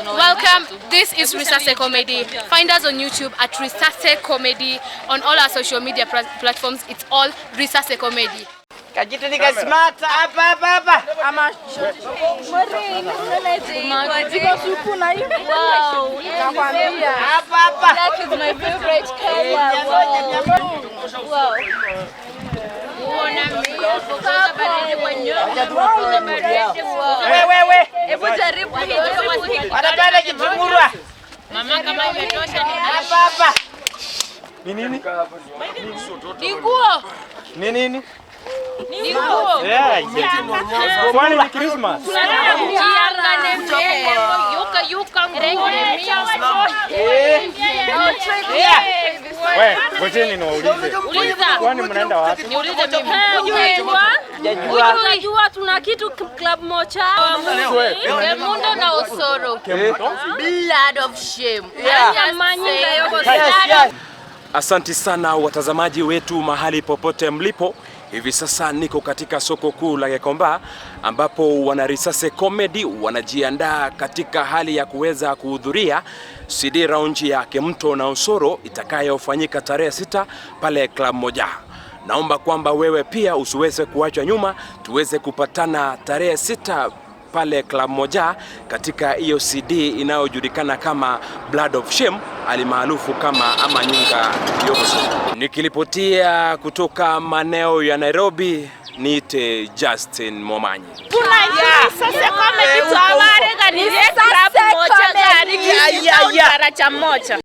Welcome. This is Risase Comedy. Find us on YouTube at Risase Comedy. On all our social media platforms, it's all Risase Comedy. Kajitu nika smart hapa hapa hapa. Ama Wow. Nakwambia. Hapa hapa. Black is my favorite color. 100. Wow. We we we. Hebu jaribu hii, jaribu hii. Wanapenda kitungurwa. Mama, kama imetosha ni Hapa hapa. Ni nini? Ni nguo. Ni nini? Ni nguo. Yeah, yeah. Kwani ni Christmas? Yuka yuka nguo. Eh. Yeah. We, ngojeni niwaulize. Uliza. Kwani mnaenda wapi? Niulize mimi. Jajua. Unajua tuna kitu Club Mocha. Kemundo na Osoro. Blood of shame. Yeah. Manyinga yoko. Yes, yes. Asanti sana watazamaji wetu mahali popote mlipo. Hivi sasa niko katika soko kuu la Gikomba ambapo wanarisase Comedy wanajiandaa katika hali ya kuweza kuhudhuria CD round ya Kemunto na Osoro itakayofanyika tarehe 6 pale Club Moja. Naomba kwamba wewe pia usiweze kuachwa nyuma, tuweze kupatana tarehe 6 pale Club Moja katika hiyo CD inayojulikana kama Blood of Shame alimaarufu kama Amanyinga Yoso. Nikilipotia kutoka maeneo ya Nairobi, niite Justin Momanyi. Sasa comedy tuaware gani Club Mocha gani Yeah, yeah, yeah. Mocha.